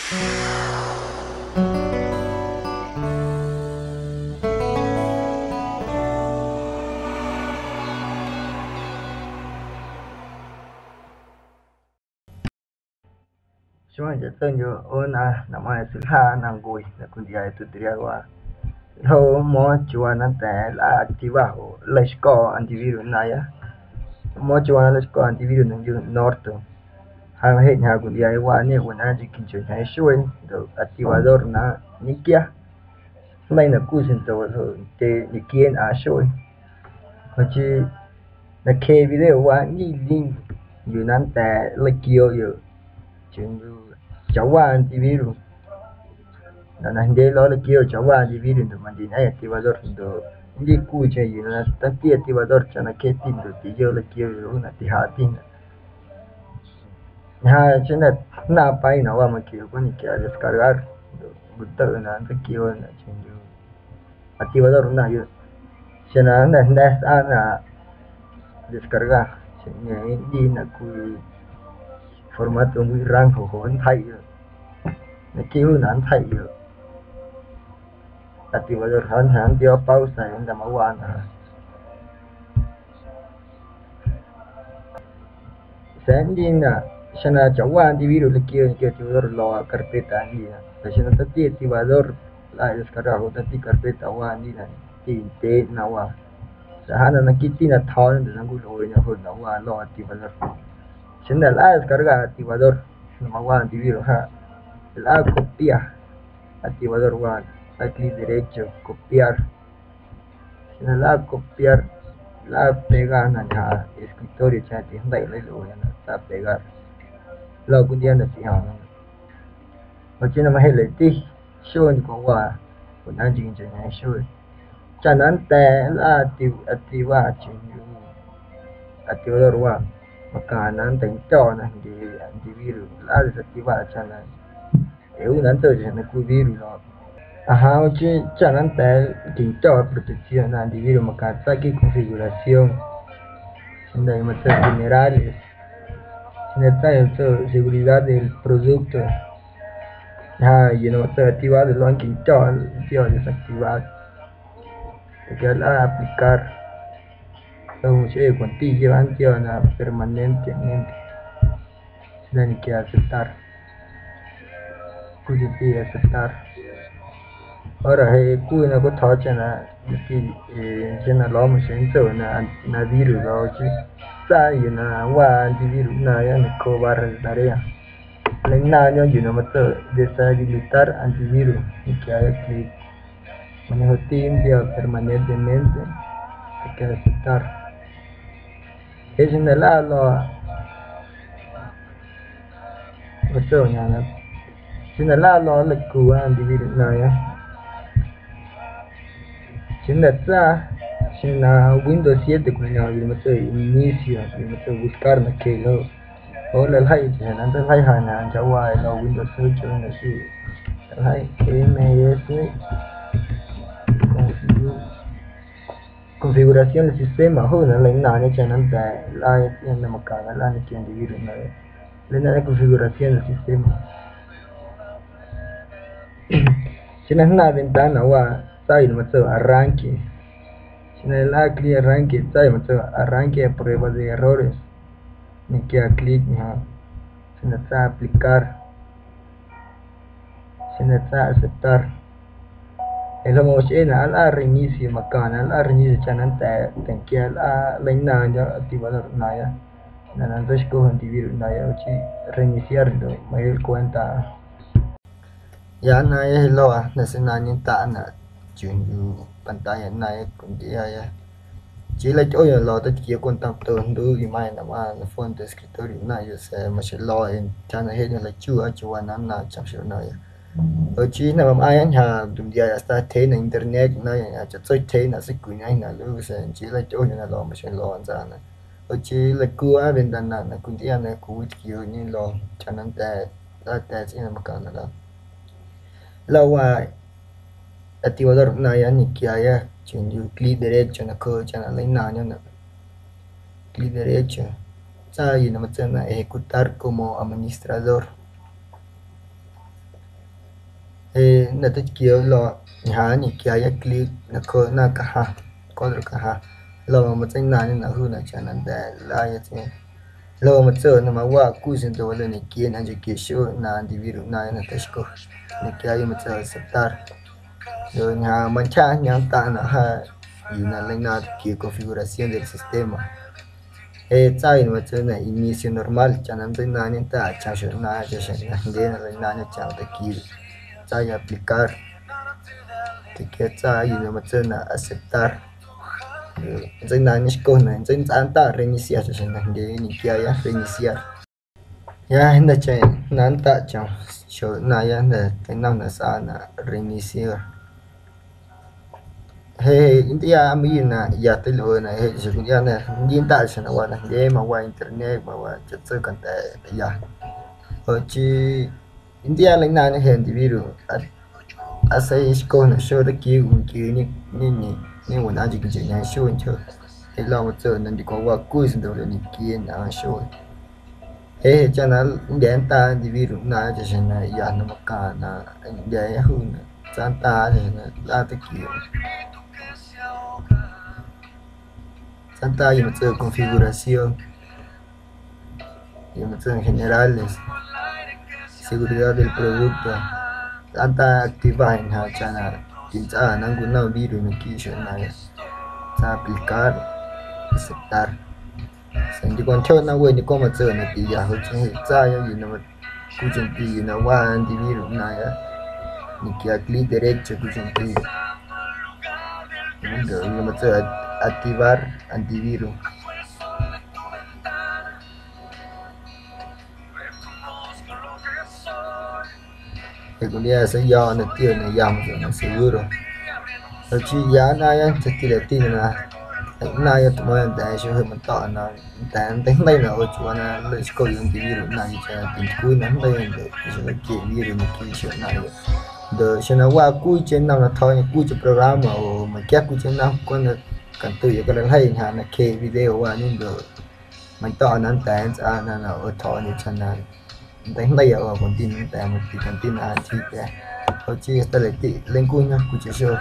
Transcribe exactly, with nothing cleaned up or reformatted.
Xueeꞌ chaꞌtsondyoꞌ ꞌo nnꞌaⁿ na mꞌaaⁿya swiljaaꞌ nnꞌaⁿncue na cwintyꞌiaaya tutorial waa ljoꞌ mo̱o̱ⁿ chiuuwaa na nnda̱a̱ nlꞌaa activar oo nleixco̱o̱ antivirus ꞌnaaⁿya. Mo̱o̱ⁿ chiuuwaa na nleixco̱o̱ antivirus na nquiu Norton. Ja jeꞌ ñjaaⁿ cwintyꞌiaaya waañe wenaaⁿnchonquincho ñjeeⁿ xuee ndoꞌ activador na ñequia jndeii na cwii centavo ljoꞌ ntyee ñequiee nnꞌaaⁿ xuee. Joꞌ chii nacje videowaa nquii link yuu na nnda̱a̱ nleiquiooꞌyoꞌ chaꞌwaa antivirus. Ndoꞌ na jndye luaa nleiquiooꞌ chaꞌwaa antivirus ndoꞌ mandiñꞌeⁿ activador ndoꞌ nquii cwiicheⁿ yuu na tomti activador chaꞌ na cjeeti ndoꞌ tiyoꞌ nleiquiooꞌyoꞌ juunaꞌ tijaaꞌtina. Ñjaaⁿ xeⁿjnda̱ jnaaⁿ paaⁿ na waa maquia cweꞌ ñequia descargar ndoꞌ nncutoꞌ na nntseicꞌioona chaꞌndyuꞌ activador ꞌnaⁿyoꞌ. Xeⁿ na jnda̱ jnda̱ sꞌaa na descarga xjeⁿ ꞌñeeⁿ nndii na cwii formato nncwii rango joꞌ nntjeiꞌyoꞌ naquiiꞌ juunaꞌ nntjeiꞌyoꞌ. Activador ja ntyja nntio̱o̱ pausa yuu jnda̱ mawaa na. Sa̱a̱ ꞌndiinaꞌ xeⁿ na chaꞌwaa antivirus nleitquiooꞌ ñequio activador loa carpeta ꞌndiinaꞌ, sa̱a̱ xeⁿ na tati activador lꞌaa descarga joꞌ tati carpeta waa ꞌndiinaꞌ, ti ndyee ꞌnaⁿ waa. Sa̱a̱ jaa na naquiiꞌ ti na tjo̱o̱ñe ndoꞌ na nncwilꞌueeꞌñe joꞌ na waa loa activador. Xeⁿ na lꞌaa descarga activador na mawaa antivirus jaa, lꞌaa copia activador waa, lꞌaa clic derecho copiar. Xeⁿ na lꞌaa copiar, lꞌaa pegar na ñjaaⁿ escritorio chaꞌ tijndeiꞌ nleilꞌueeꞌñe na tsaa pegar. Laa cwintyꞌiaanaꞌ tiꞌo̱o̱ⁿ. Joꞌ chii na majeꞌ leti xuee ndyucwawaa, joꞌ na nchii nchooñe xuee. Chaꞌ na nnda̱a̱ nlꞌaa acti-, activar chiuu activador waa, macaⁿnaꞌ na nnteiꞌndyo̱ na jndye antivirus, nlꞌaa desactivar chaꞌ na ee ꞌu na nntsꞌaa chaꞌ na cwii virus luaaꞌ. Ajaa, joꞌ chii chaꞌ na nnda̱a̱ nquindyo̱ protección na antivirus macaⁿnaꞌ tsaa quiiꞌ configuración. Xeⁿjnda̱ matsa̱ꞌ generales, xeⁿjnda̱ tsaa matsa̱ꞌ seguridad del producto. Ajaa, yuu na matsa̱ꞌ activar luaaꞌ nquindyo̱, nntio̱ desactivar. Quia lꞌaa aplicar. Xeⁿ cwanti nnquia nntiꞌna permanentemente. Xeⁿjnda̱ ñequia aceptar. Cwii cwii aceptar. Ahora jeꞌ cwii na cwitjo̱o̱cheⁿ na mati, eh, nchii na ljo̱o̱ maxjeⁿ nntso na, na virus ljo̱o̱ chii tsaa yuu na waa antivirus ꞌnaaⁿya nacjooꞌ barra de tarea. Nleiꞌnaaⁿñe yuu na matsa̱ꞌ deshabilitar antivirus, ñequiaaya clic. Mañejooti nntio̱ permanentemente, hay que aceptar. Jeꞌ xeⁿ na lꞌaa luaaꞌ, matsa̱ꞌ na, xeⁿ na lꞌaa luaaꞌ nleicwaa antivirus ꞌnaaⁿya. Xeⁿ na tsaa, xeⁿ na Windows siete cwiñoom yuu na matsa̱ꞌ inicio, yuu na matsa̱ꞌ buscar nacje ljoꞌ. Joꞌ na nljeiꞌ chaꞌ na nnteiljeii ja na nchawaa ljoꞌ Windows ocho na xi nljeiꞌ M S configu-, configuración del sistema juunaꞌ nleiꞌnaaⁿñe chaꞌ na nnda̱a̱ nlꞌaaya tsꞌiaaⁿ na macaⁿnaꞌ nlꞌaa ñequio antivirus na nleiꞌnaaⁿñe configuración del sistema. Xeⁿ na jnaaⁿ ventana waa tsaa yuu na matsa̱ꞌ arranque. Xeⁿ na lꞌaa clic arranque tsaa yuu na matsa̱ꞌ arranque prueba de errores. Ñequia clic ñjaaⁿ, xeⁿ na tsaa aplicar, xeⁿ na tsaa aceptar. Ee ljoꞌ maxꞌenaꞌ nlꞌaa reinicio, macaⁿnaꞌ nlꞌaa reinicio chaꞌ na nnda̱a̱ teiⁿnquia nlꞌaa nleiꞌnaaⁿndyo̱ activador ꞌnaaⁿya na na nntseixco antivirus ꞌnaaⁿya, joꞌ chii reiniciar ndoꞌ mayuuꞌ cuenta. Ya ꞌnaaⁿya jeꞌ luaa jnda̱ seinaaⁿ ñetaꞌnaꞌ chiuu pantalla ꞌnaaⁿya cwintyꞌiaaya. Nchii nlatyꞌoyoꞌ na ljo̱o̱ teiꞌtquia cwentaⁿto jnduuꞌ yuu mꞌaaⁿya na mꞌaaⁿ na fondo de escritorio ꞌnaⁿyoꞌ sa̱a̱ maxjeⁿ ljo̱o̱ ee ntyja na jeꞌ na lachuu aa chiuuwaa na nnaⁿ chaꞌxo̱ ꞌnaⁿya. Joꞌ chii jnda̱ mamꞌaaⁿya ñjaaⁿ nduꞌnquiaya hasta tyjeeꞌnaꞌ internet ꞌnaaⁿya, chaꞌtso tyjeeꞌnaꞌ seicwiñenaꞌ lꞌuu sa̱a̱ nchii nlatyꞌoyoꞌ na ljo̱o̱ maxjeⁿ ljo̱o̱ ntsaanaꞌ. Joꞌ chii nlacuaa ventana na cwintyꞌiaanaꞌ cwiwitquiooꞌñe ljo̱o̱ chaꞌ na nnda̱a̱ nlꞌaatya̱a̱ tsꞌiaaⁿ na macaⁿnaꞌ ljo̱o̱. Nlawaa activador ꞌnaaⁿya nñequiaaya chiuu clic derecho nacjooꞌ chaꞌ na nleiꞌnaaⁿñenaꞌ. Clic derecho, tsaa yuu na matsa̱ꞌ na ejecutar como administrador. Jnda̱ teitquia luaa, ñjaaⁿ nñequiaya clic nacjooꞌ na caja, cuatro caja, luaa matseinaaⁿñe na juunaꞌ chaꞌ na nda̱a̱ꞌ lꞌaaya tsꞌiaaⁿ. Luaa matsa̱ꞌ na mawaa cwii sandowale ñequiee na nchooquie xuee na antivirus ꞌnaaⁿya na teixco, nñequiaya matsa̱ꞌ aceptar. Ndoꞌ ñjaaⁿ mantyjaaꞌ jñoom nntaꞌnaꞌ jaa yuu na nleinaaⁿ tquia configuración del sistema. Ee tsaaya na matsa̱ꞌ na inicio normal chaꞌ na nntseinaaⁿñe nntaꞌ chaꞌ xeⁿ na ꞌnaaⁿya chaꞌxjeⁿ na jndye na nleinaaⁿñe chaꞌ teiquiuuꞌ. Tsaaya aplicar. Teiquia tsaaya yuu na matsa̱ꞌ na aceptar. Ntseinaaⁿñe xco na ntseintsꞌaa nntaꞌ reiniciar chaꞌxjeⁿ na jndye nñequiaya reiniciar. Ya jnda̱cheⁿ na nntaꞌ chom xeⁿ ꞌnaaⁿya jnda̱ teinom na sꞌaanaꞌ reiniciar. Jeꞌ jeꞌ ntyꞌiaa mayuuꞌ na ya teilꞌueeꞌnaꞌ jeꞌ xeⁿ cwintyꞌiaanaꞌ nquiiꞌ nntaꞌ xjeⁿ na waa na jndye mawaa internet mawaa chaꞌtso canda̱a̱ꞌ ya. Joꞌ chii ntyꞌiaa nleinaaⁿñe jeꞌ antivirus aa seiiꞌ xco na xuee teiquiuuꞌ ñequiee ñe ñe ñe ñe wenꞌaaⁿ nchii quincheⁿ ñeeⁿ xuee ntyjo. Ee luaa matsa̱ꞌ na ndicwaⁿ waa cwii sandowale ñequiee ñeeⁿ xuee. Ee jeꞌ chaꞌ na nndya̱a̱ nntaꞌ antivirus ꞌnaaⁿya chaꞌxjeⁿ na ya na macaaⁿ na nndya̱a̱ya juunaꞌ tsaⁿ nntaꞌ chaꞌxjeⁿ na lꞌaa teiquiuuꞌ. Tsaⁿ nntaꞌ yuu matsa̱ꞌ configuración, yuu matsa̱ꞌ generales, seguridad del producto, tsaⁿ nntaꞌ activar ñjaaⁿ chaꞌ na tintsꞌaa na nncwinom virus naquiiꞌ xuee ꞌnaaⁿya. Tsaⁿ aplicar, aceptar. Sa̱a̱ ndicwaⁿ ntyjo na we ñeꞌcwaⁿ matsa̱ꞌ na tiya joꞌ tsꞌiaaⁿ jeꞌ tsaaya yuu na cwiicheⁿ nti yuu na waa antivirus ꞌnaaⁿya, nñequiaa clic derecho cwiicheⁿ nti. Ndoꞌ yuu na matsa̱ꞌ activar antivirus. Ee cwintyꞌiaa seiyo̱o̱ꞌa na tio na ya matsa̱ꞌ na seguro. Joꞌ chii ya ꞌnaaⁿya chaꞌ tilati na ꞌnaaⁿya tꞌmaⁿ nda̱a̱ xeⁿ jeꞌ mato̱ꞌ na nda̱a̱ nteiⁿjndeii na ꞌo chiuuwaa na nleitxcoꞌyoꞌ antivirus ꞌnaaⁿya chaꞌ na tintycwii na jndeiiya ndoꞌ xeⁿ na quieꞌ virus naquiiꞌ xeⁿ ꞌnaaⁿya. Ndoꞌ xeⁿ na waa cwiicheⁿ nnom na tjo̱o̱ñe cwiicheⁿ programa oo meiⁿquia cwiicheⁿ nnom cweꞌ na cantuꞌyoꞌ caleiljeii ñjaaⁿ na cjeeꞌ video waañe ndoꞌ meiⁿto̱ꞌa na nnda̱a̱ nntsꞌaa na na ꞌo tjo̱o̱ñe chaꞌ na nteiⁿjndeiiya ꞌo contina nnda̱a̱ mati contina ntyjiiꞌ. Joꞌ chii hasta leti nleilcweeⁿ cwiicheⁿ xuee.